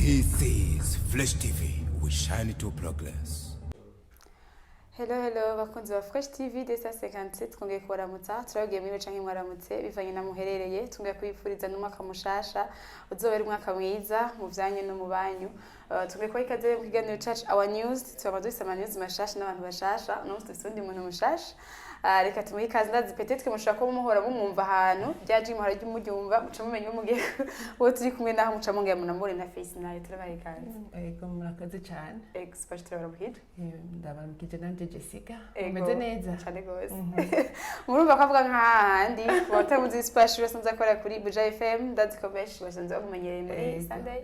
This is Flash TV. We shine to progress. Hello, hello, bakunzi ba Fresh TV desa 57, twongeye kubaramutsa. Turababwiye mwibe canke mwaramutse bivanye na muherereye. Twongeye kubifuriza n'umwaka mushasha, uzobera umwaka mwiza mu vyanyu no mu banyu. Twongeye kubaha ikaze mu kiganiro cacu Our News. Turaba dufise ama news mashasha n'abantu bashasha. Uno munsi dufise uwundi muntu mushasha. Reka tumuhe ikaze. Ndazi peut-être mushobora kuba muhora mumwumva ahantu ryaje, muhora muryumva, muca mumenya uwo mugiye uwo turi kumwe, naho muca mongera munamubone na face nayo. Turabaha ikaze. Ego, murakoze cyane. Ego, turabaramukije. Ndabaramukije nanje, Jessica. Ego. Umeze neza? Cane gose. Murumva ko avuga nk'ahandi ku batamuzi, Spash basanzwe akora kuri Buja FM. Ndazi ko benshi basanzwe bamumenyereye muri Sunday.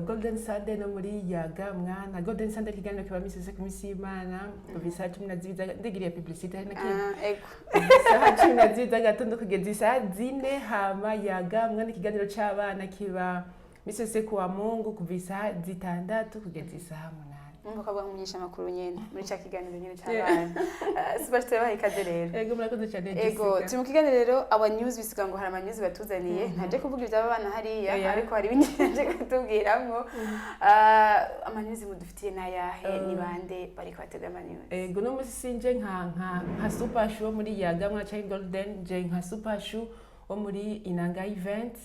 Golden Sunday no muri Yaga Mwana. Golden Sunday, ikiganiro kiba misi yose ku misi y'Imana kuva isaha 12 ndigiriye publicité hari na kimwe. Ah, ego. Isaha 12 z'agatondo kugeza isaha 4. Hama Yaga Mwana, ikiganiro c'abana, kiba misi yose kuwa Mungu kuva isaha 6 kugeza isaha 8. Murumva ko avuga nk'umunyesha makuru nyene muri ca kiganiro nyene c'abana. Spash, turabaha ikaze rero. Ego, murakoze cyane, Ego. Jessica. Turi mu kiganiro rero Our News, bisiga ngo hari ama news batuzaniye. Ntaje kuvuga ivy'aba bana hariya, ariko hari ibindi naje kutubwiramwo. Ama news mudufitiye n'ayahe? Ni bande bariko bategura ama news? Ego, no musi sinje nka Super Show muri Yaga Mwana canke Golden, nje nka Super Show wo muri Inanga Event.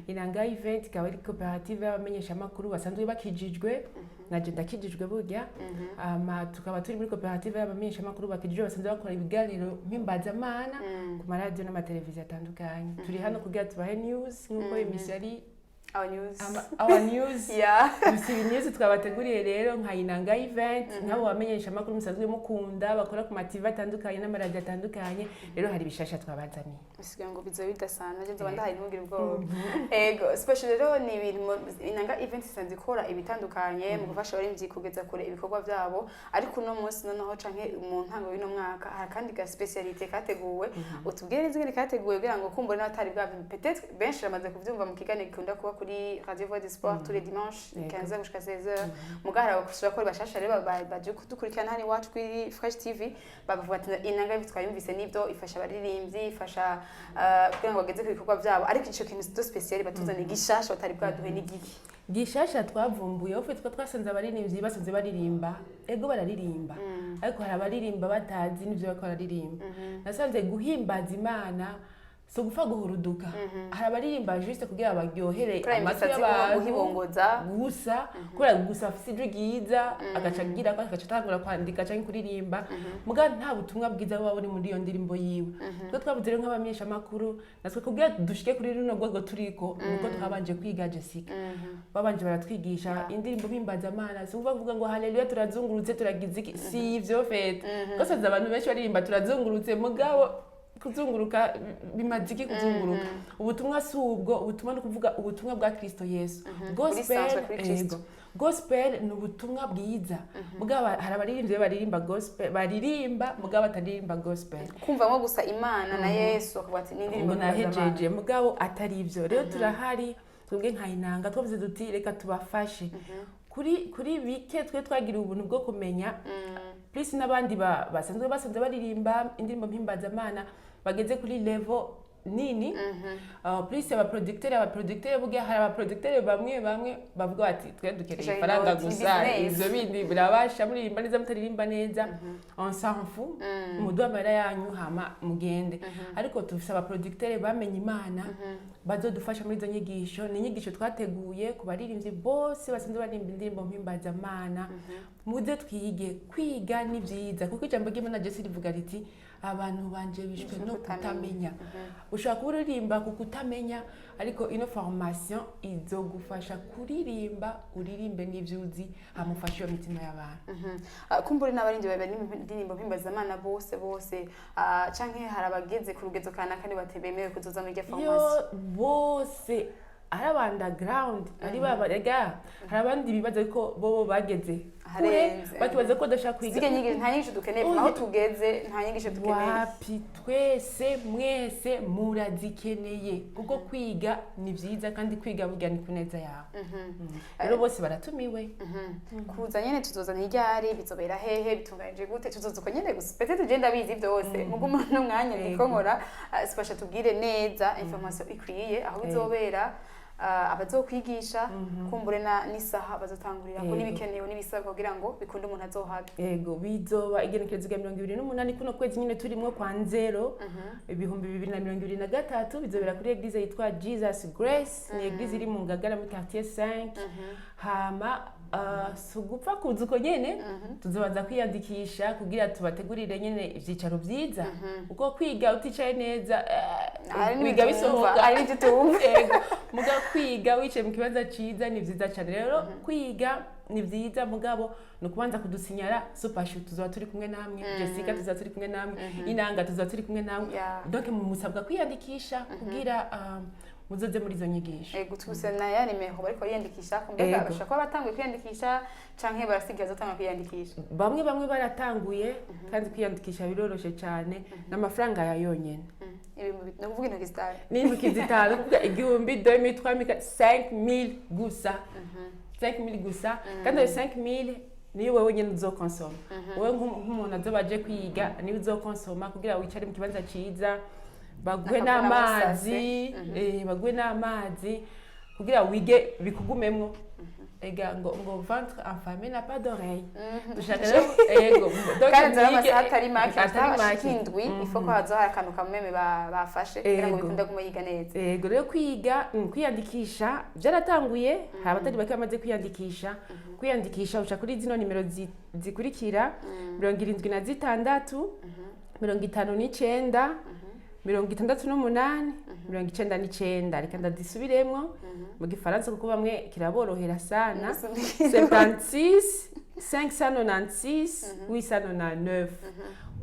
Inanga Event ikaba ari koperative y'abamenyeshamakuru basanzwe bakijijwe. Naje ndakijijwe burya. Ama tukaba turi muri koperative y'abamenyeshamakuru bakijijwe basanzwe bakora ibiganiro mpimbazamana ku maradiyo n'amateleviziyo atandukanye. Turi hano kugira tubahe news nk'uko imisi ari Our News. Our News. Dufite news twabateguriye rero nka Inanga Event, nk'abo bamenyesha amakuru musanzwe mukunda bakora ku ma TV atandukanye n'amaradiyo atandukanye. Rero hari ibishasha twabazaniye. Bisigaye ngo bizoba bidasanzwe, nje nzoba ndahari, ntugire ubwoba. Ego, special rero ni ibintu Inanga Event isanzwe ikora ibitandukanye mu gufasha abaririmbyi kugeza kure ibikorwa byabo, ariko uno munsi noneho canke mu ntango y'uno mwaka hari akandi ga spécialité kateguwe. Utubwire neza ingene kateguwe kugira ngo kumbure n'abatari bwabyo, peut-être benshi bamaze kuvyumva mu kiganiro gikunda kuba kuri Radio Voix du Sport tous les dimanches 15h jusqu'à 16h. Mugabo hari abashobora kuba bashasha rero baje kudukurikirana hano iwacu kuri Fresh TV, bavuga ati Inanga Event twayumvise, nibyo, ifasha abaririmbyi, ifasha kugira ngo bageze ku bikorwa byabo, ariko ico kintu de spécial batuzaniye gishasha batari bwaduhe n'igiki? Gishasha twavumbuye aho twa twasanze abaririmbyi basanze baririmba, ego bararirimba, ariko hari abaririmba batazi n'ibyo bariko bararirimba. Nasanze guhimbaza Imana si ugupfa guhuruduka. Hari abaririmba juste kugira baryohere Kubera amatwi imisatsi, y'abantu guhibongoza. Gusa kubera gusa afise ijwi ryiza, agaca agira ko agaca atangura kwandika canke kuririmba, muga nta butumwa bwiza buba buri muri iyo ndirimbo yiwe. Twe twabuze rero nk'abamenyeshamakuru natwe kugira dushike kuri runo rwego turiko, nuko twabanje kwiga, Jessica. Babanje baratwigisha indirimbo mpimbazamana si ukuvuga ngo haleluya, turazungurutse, turagize iki. Si ivyo fete rwose. Abantu benshi baririmba turazungurutse, mugabo kuzunguruka bimaze iki? Kuzunguruka, ubutumwa si ubwo. Ubutumwa ni ukuvuga ubutumwa bwa Kristo Yesu. Gospel. Burisanzwe kuri Kristo. Ego. Gospel ni ubutumwa bwiza, mugabo hari abaririmbyi baririmba gospel, baririmba mugabo bataririmba gospel. Kumvamo gusa Imana na Yesu, akavuga ati ni indirimbo Ngo nahejeje, mugabo atari ibyo. Rero turahari twebwe nka Inanga, twavuze duti reka tubafashe kuri bike twe twagira ubuntu bwo kumenya, plus n'abandi basanzwe baririmba indirimbo mpimbazamana bageze kuri level nini. Plus abaproducteur burya hari abaproducteur bamwe bamwe bavuga bati twe dukeneye Ishaka ifaranga inoti, gusa, business. ivyo bindi birabasha, muririmba neza, mutaririmba neza, on s'en fout, muduhe amahera yanyu hama mugende. Ariko dufise abaproducteur bamenye Imana bazodufasha muri izo nyigisho. Ni inyigisho twateguye ku baririmbyi bose basanzwe baririmba indirimbo mpimbazamana. Muze twige. Kwiga ni vyiza, kuko ijambo ry'Imana Jesi rivuga riti abantu banje bishwe no kutamenya. Ushobora kuba uririmba ku kutamenya, ariko ino formation izogufasha kuririmba, uririmbe n'ivyo uzi, hama ufashe iyo mitima y'abantu. Kumbure n'abarindi bari indirimbo mpimbazamana bose bose, canke hari abageze ku rugezo kanaka ni batebemewe kuzoza muri iryo Yo, formation? bose, ari aba underground, ari baba rega, hari abandi bibaza ko bobo bageze kure, Harenze. bakibaza ko badashaka kwiga. Zirya nyigisho, nta nyigisho dukeneye. Oya. Aho tugeze nta nyigisho dukeneye. Wapi, twese, mwese murazikeneye, kuko kwiga ni vyiza, kandi kwiga burya ni ku neza yawe. Rero bose baratumiwe. Kuza nyene tuzoza ntiryari, bizobera hehe, bitunganije gute? Tuzoza uko nyene gusa? Peut-être ugenda bizi byose, muguma n'umwanya ndiko nkora. Sipasha tubwire neza information ikwiye, aho bizobera. Abazokwigisha kumbure n'isaha bazotangurira ko n'ibikenewe n'ibisabwa kugira ngo bikunde umuntu azohabe. Yego, bizoba igenekerezo rya 28 kuno kwezi nyine turimwo kwa nzero 2023. Bizobera kuri église yitwa Jesus Grace, ni église iri mu Ngagara muri quartier 5. Hama si ugupfa kuza uko nyene, tuzobanza kwiyandikisha kugira tubategurire nyene ivyicaro vyiza, kuko kwiga uticaye neza Hari wiga n'ibyo tumva, bisohoka. Hari n'ibyo tumva. Yego, muga kwiga wicaye mu kibanza ciza ni vyiza cane. Rero kwiga ni vyiza, mugabo ni ukubanza kudusinyara. Supashu tuzoba turi kumwe namwe, Jessica tuzoba turi kumwe namwe, Inanga tuzoba turi kumwe namwe. Donc musabwa kwiyandikisha kugira muzoze muri izo nyigisho. Ego, tuse na ya nimero bariko bariyandikisha ko mbega bashobora kuba batanguye kwiyandikisha canke barasigaye bazotanga kwiyandikisha? Bamwe bamwe baratanguye, kandi kwiyandikisha biroroshe cyane, n'amafaranga ya yonyene. Ni ukuvuga intoki zitanu. N'intoki zitanu, kuvuga 1000, 2000, 3000, 5000 gusa, 5000 gusa. Kandi ayo 5000 niyo wewe nyine uzokonsoma, wowe nk'umuntu azoba aje kwiga, niyo uzokonsoma kugira wicare mu kibanza ciza, baguhe Akavuna n'amazi, baguhe n'amazi kugira wige bikugumemwo. Ega ngo ventre affamé n'a pas d'oreille. Dushaka rero, ego, donc Kandi zari mwige- amasaha atari make, atari amasaha make. ashika 7, ifo ko haza hari akantu kameme bafashe kugira ngo bikunde guma yiga neza. Ego, rero kwiga, kwiyandikisha byaratanguye, hari abatari bake bamaze kwiyandikisha. Kwiyandikisha uca kuri zino nimero zikurikira: 76 59 68 99. Reka ndazisubiremwo mu gifaransa kuko bamwe kiraborohera sana: 76 596 899.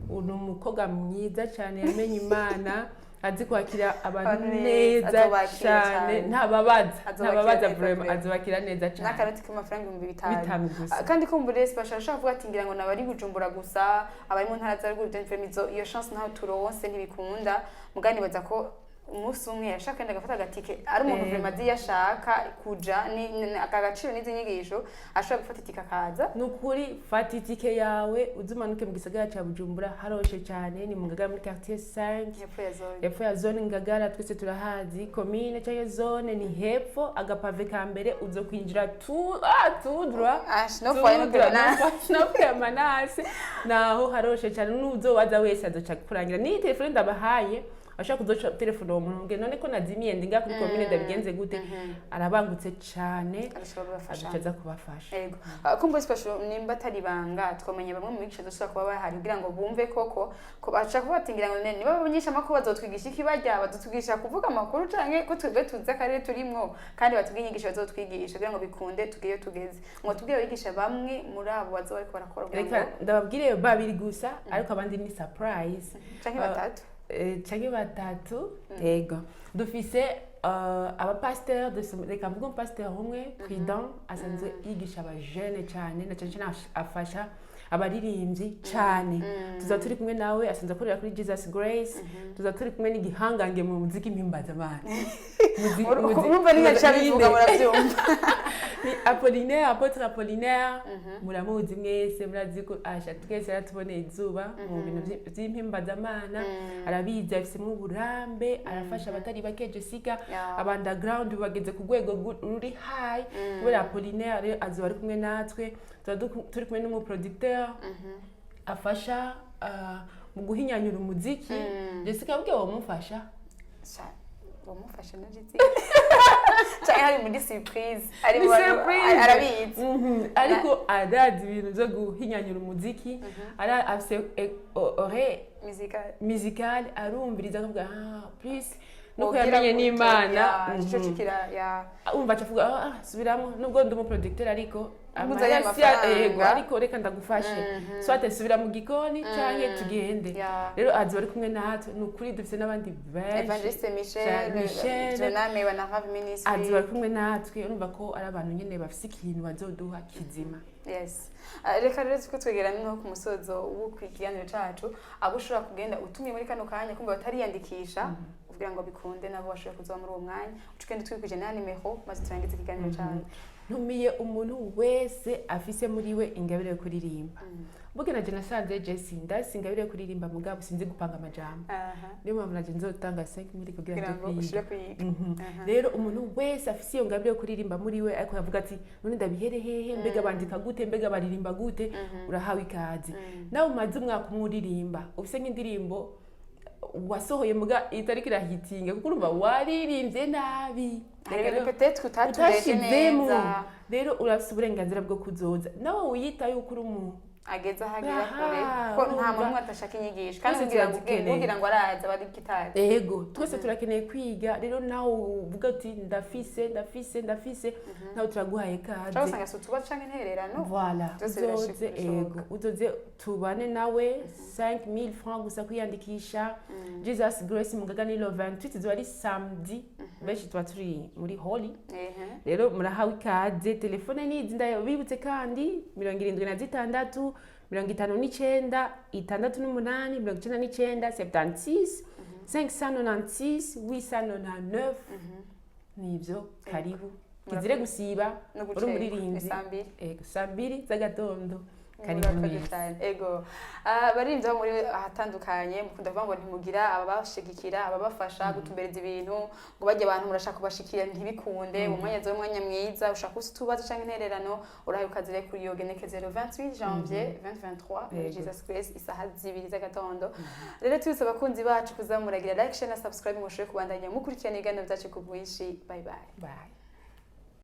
Ni umukobwa mwiza cyane yamenye Imana, azi kwakira abantu Abantu neza, neza azobakira cyane. cyane. Ntababaza. Azobakira Ntababaza. neza Vraiment. vraiment. Azobakira neza cyane. N'akaroti k'amafaranga 5000. 5 gusa. Ah, kandi kumbure bashobora kuvuga ati ngira ngo nabari Bujumbura gusa, abari mu ntara za ruguru ibyo izo iyo chance ntaho turonse, ntibikunda. Mugani baza ko umunsi umwe yashaka yenda agafata agatike, ari umuntu vraiment azi iyo ashaka kuja aka gaciro n'izi nyigisho, ashobora gufata itike akaza. Ni ukuri, fata itike yawe uze umanuke mu gisagara cya Bujumbura, haroshe cyane, ni mu Ngagara muri quartier 5. Hepfo ya zone. Hepfo ya zone Ngagara, twese turahazi komine cyangwa zone, ni hepfo agapave ka mbere uzo kwinjira tu tout droit. Ash, no foyer, no permanence. No permanence, naho haroshe cyane. N'uzobaza wese azoca kurangira. N'iyi telefone ndabahaye, ashobora kuzoca telefone uwo muntu mbwira none ko nazimiye, ndi ngaha kuri komine, ndabigenze gute? Arabangutse cyane. Arashobora kubafasha. Azoca aza kubafasha. Ego. Kumbure special, nimba atari ibanga, twamenya bamwe mu bigisha dushobora kuba bahari kugira ngo bumve koko ko bashaka kuba batingira ngo niba abamenyesha amakuru bazotwigisha iki, barya bazotwigisha kuvuga amakuru canke ko twebwe tuzi akarere turimwo, kandi batubwiye inyigisho bazotwigisha kugira ngo bikunde tugere iyo tugeze, ngo tubwire abigisha bamwe muri abo bazoba bariko barakora kugira Reka ngo ndababwire babiri gusa, ariko abandi ni surprise. Canke batatu. Canke batatu. Yego, dufise abapasteur, reka mvuge umupasteur umwe, Prudent, asanzwe yigisha abajene cyane, na cyane cyane afasha abaririmbyi cyane. Tuza turi kumwe nawe, asanzwe akorera kuri Jesus Grace. Tuza turi kumwe n'igihangange mu muziki mpimbazamana. Urumva niyo bivuga murabyumva. Ni Apollinaire, Apôtre Apollinaire, muramuzi mwese, murazi ko asha twese yaratuboneye izuba mu bintu vy'impimbazamana, arabizi, afisemo uburambe, arafasha abatari bake, Jessica. Aba underground bageze ku rwego ruri high kubera Apollinaire. Rero azoba ari kumwe natwe. Tuba turi kumwe n'umuproducteur afasha mu guhinyanyura umuziki. Jessica, bwe wamufasha? Sha, wamufasha na Jessica canke hari muri surprise ari Ni mu bantu- surprise. Arabizi. Ariko arazi ibintu byo guhinyanyura umuziki, ara afise oreille musical musicale, arumviriza akavuga ah plus nuko Wobwira yamenye gutyo, n'Imana. ya, ico kikira ya. Umva aca avuga ah subiramo, nubwo ndi umuproducteur ariko Nguzanye amahera si amafaranga. yego, ariko reka ndagufashe, soit subira mu gikoni canke tugende. Rero azi bari kumwe natwe, ni ukuri dufise n'abandi benshi. Evangeliste Michel. Michel. Joname wa Narav Ministry. Azi bari kumwe natwe, urumva ko ari abantu nyene bafise ikintu bazoduha kizima. Yes. Reka rero tuko twegera no ku musozo wo ku kiganiro cacu, abo ushobora kugenda utumiye muri kano kanya kumva batariyandikisha. Kugira ngo bikunde nabo bashobore kuzoba muri uwo mwanya, uca ugenda utwikuje na nimero, maze turangize ikiganiro cyawe. Ntumiye umuntu wese afise muri we ingabire yo kuririmba. Burya naje nasanze Jesse ndasi ingabire yo kuririmba, mugabo sinzi gupanga amajambo. Niyo mpamvu naje nzotanga 5 mille kugira kugira nje ngo kwiga. ushire kwiga. Rero umuntu wese afise iyo ngabire yo kuririmba muri we, ariko yavuga ati: "None ndabihere hehe? Mbega bandika gute? Mbega baririmba gute?" Urahawe ikaze. Nawe umaze umwaka umwe uririmba, ufise nk'indirimbo wasohoye muga itariko irahitinga kuko urumva waririmbye nabi, Hari Reka ibintu rero peut-être utatureje utashizemo. neza. Rero urafise uburenganzira bwo kuzoza, nawe wiyita yuko uri umuntu ageze aho agera Aha, kure, ko nta urumva. muntu umwe adashaka inyigisho, kandi Twese kugira ngo turazikeneye. kugira ngo araza bari gitari. Ego, twese turakeneye kwiga. Rero nawe uvuga uti: "Ndafise, ndafise, ndafise", nawe turaguhaye Cyangwa kaze. usanga si utubazo canke intererano. Voilà. Byose Uzoze. birashoboka. Ego, uzoze tubane nawe. 5000 francs gusa kwiyandikisha. Jesus Grace Mugaga ni le 28, izuba ari samedi, benshi tuba turi muri holi. Rero murahawe ikaze. Telefone ni izi, ndabibutse kandi: 76 59 68 99, 76 596 899. Nibyo, karibu, kizire gusiba. No Uri gucerwa. umuririmbyi. Ni saa 2. Ego, saa 2 z'agatondo, karibu Murakoze mwese. cyane. Ego, abaririmbyi bo muri ahatandukanye mukunda kuvuga ngo ntimugira ababashigikira, ababafasha gutumbereza ibintu, ngo bajye abantu murashaka kubashikira ntibikunde. Mu mwanya zo mwanya mwiza ushaka kuba utubazo canke intererano, urahaye ukazire kuri iyo genekezo 28 janvier 2023 muri Jesus Grace, isaha 2 z'agatondo. Rero tubise abakunzi bacu kuzamuragira like, share na subscribe, mushobore kubandanya mukurikirana ibiganiro byacu ku bwinshi. Bye bye. Bye.